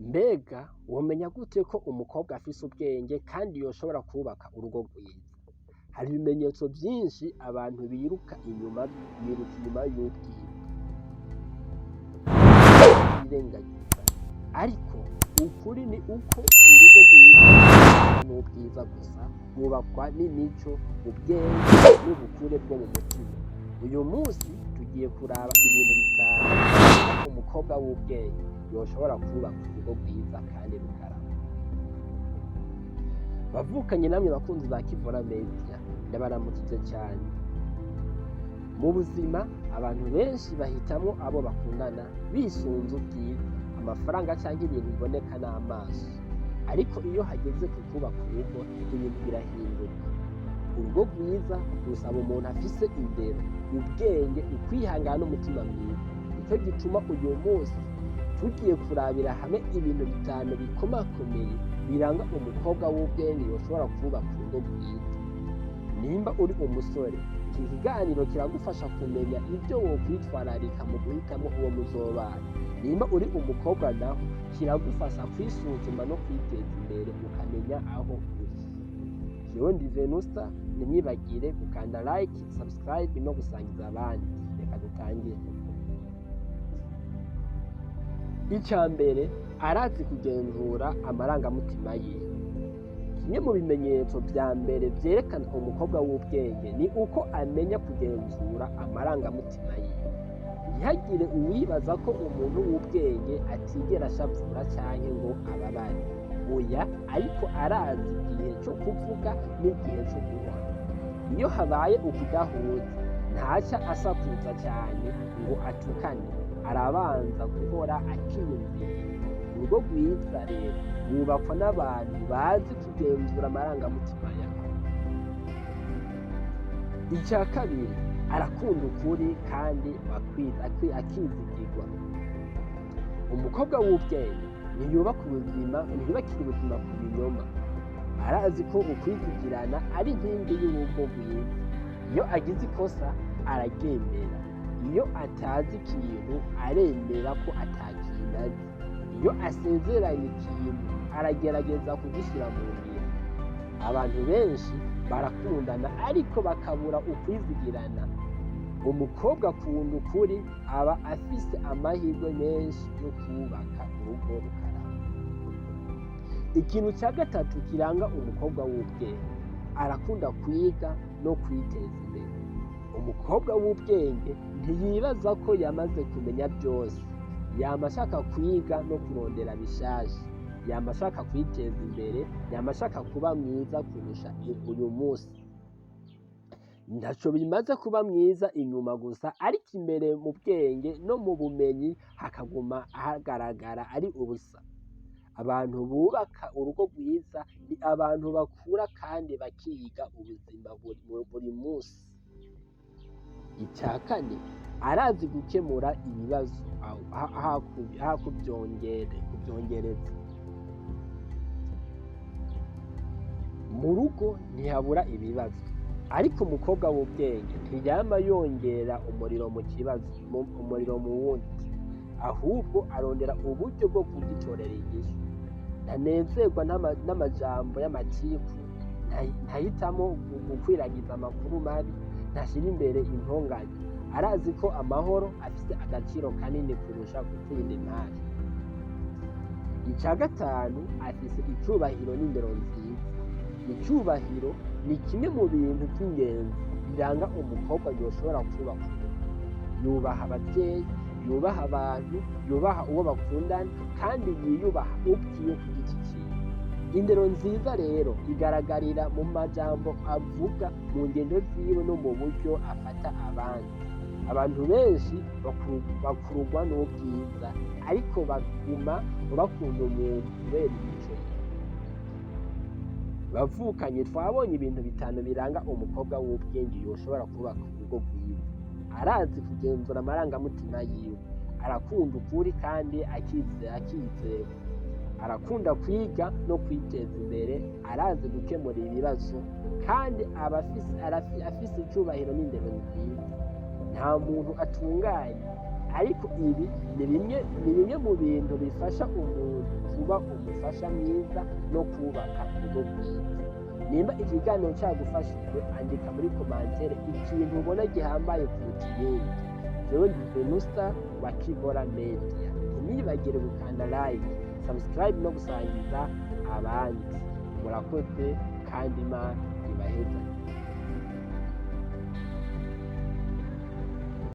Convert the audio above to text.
Mbega womenya gute ko umukobwa afise ubwenge kandi yoshobora kubaka urugo rwiza? Hari ibimenyetso vyinshi abantu biruka inyuma, biruka inyuma y'ubwiza birengagiza, ariko ukuri ni uko urugo rwiza n'ubwiza gusa rwubakwa n'imico, ubwenge n'ubukure bwo mu mutima. Uyu munsi tugiye kuraba ibintu bitanu biranga umukobwa w'ubwenge yoshobora kubaka urugo rwiza kandi rukarama. Bavukanye namwe bakunzi ba Kivura Media, ndabaramukije cyane. Mu buzima abantu benshi bahitamwo abo bakundana bisunze ubwiza, amafaranga canke ibintu biboneka n'amaso. Ariko iyo hageze ku kubaka urugo, ibintu birahinduka. Urugo rwiza rusaba umuntu afise indero, ubwenge, ukwihangana n'umutima mwiza. Nico gituma uyu munsi tugiye kurabira hamwe ibintu bitanu bikomakomeye biranga umukobwa w'ubwenge yoshobora kubaka urugo rwiza. Nimba uri umusore, iki kiganiro kiragufasha kumenya ivyo wokwitwararika mu guhitamwo uwo muzobana. Nimba uri umukobwa naho, kiragufasha kwisuzuma no kwiteza imbere ukamenya aho uri. Jewe ndi Venusta, ntimwibagire gukanda like, subscribe no gusangiza abandi. Reka dutangire. Ica mbere, arazi kugenzura amarangamutima yiwe. Kimwe mu bimenyetso vya mbere vyerekana umukobwa w'ubwenge ni uko amenya kugenzura amarangamutima yiwe. Ntihagire uwibaza ko umuntu w'ubwenge atigera ashavura canke ngo ababare. Oya, ariko arazi igihe co kuvuga n'igihe co guhora. Iyo habaye ukudahuza, ntaca asakuza cane ngo atukane, arabanza guhora akiyumvira. Urugo rwiza rero rwubakwa n'abantu bazi kugenzura amarangamutima yabo. Ica kabiri, arakunda ukuri kandi akizigirwa. Umukobwa w'ubwenge ntiyubaka ubuzima, ntiyubakira ubuzima ku binyoma. Arazi ko ukwizigirana ari inkingi y'urugo rwiza. Iyo agize ikosa araryemera, iyo atazi ikintu aremera ko atakintu azi, iyo asezeranye ikintu aragerageza kugishyira mu ngiro. Abantu benshi barakundana ariko bakabura ukwizigirana. Umukobwa akunda ukuri aba afise amahirwe menshi yo kubaka urugo rukarama. Ikintu cya gatatu kiranga umukobwa w'ubwenge, arakunda kwiga no kwiteza imbere. Umukobwa w'ubwenge ntiyibaza ko yamaze kumenya byose, yama ashaka kwiga no kurondera bishasha, yama ashaka kwiteza imbere, yama ashaka kuba mwiza kurusha uyu munsi. Ntaco bimaze kuba mwiza inyuma gusa, ariko imbere mu bwenge no mu bumenyi hakaguma hagaragara ari ubusa. Abantu bubaka urugo rwiza ni abantu bakura kandi bakiga ubuzima buri munsi. Ica kane, arazi gukemura ibibazo aho kuvyongereza. Mu rugo ntihabura ibibazo, ariko umukobwa w'ubwenge ntiyama yongera umuriro mu kibazo, umuriro mu wundi, ahubwo arondera uburyo bwo kugitorera inyishu. Ntanezerwa n'amajambo y'amatiku, ntahitamo gukwiragiza amakuru mabi, ntashyira imbere intonganya. Arazi ko amahoro afise agaciro kanini kurusha gutsinda impari. Ica gatanu, afise icubahiro n'indero nziza. Icubahiro ni kimwe mu bintu vy'ingenzi biranga umukobwa yoshobora kubaka urugo. Yubaha abavyeyi, yubaha abantu, yubaha uwo bakundana kandi yiyubaha ubwiwe ku giti ciwe. Indero nziza rero igaragarira mu majambo avuga, mu ngendo ziwe no mu buryo afata abandi. Abantu benshi bakururwa n'ubwiza, ariko baguma bakunda umuntu kubera imico yiwe. Bavukanye, twabonye ibintu bitanu biranga umukobwa w'ubwenge yoshobora kubaka urugo rwiza. Arazi kugenzura amarangamutima yiwe, arakunda ukuri kandi akizerwa, arakunda kwiga no kwiteza imbere, arazi gukemura ibibazo kandi aba afise icubahiro n'indero nziza. Nta muntu atunganye, Ariko ibi ni bimwe mu bintu bifasha umuntu kuba umufasha mwiza no kubaka urugo rwiza. Nimba ikiganiro cyagufashije, andika muri commentaire ikintu ubona gihambaye kuruta ibindi. Jewe ndi Venusta wa Kibora Media. Ntimwibagire gukanda like, subscribe no gusangiza abandi. Murakoze kandi Imana ibaheza.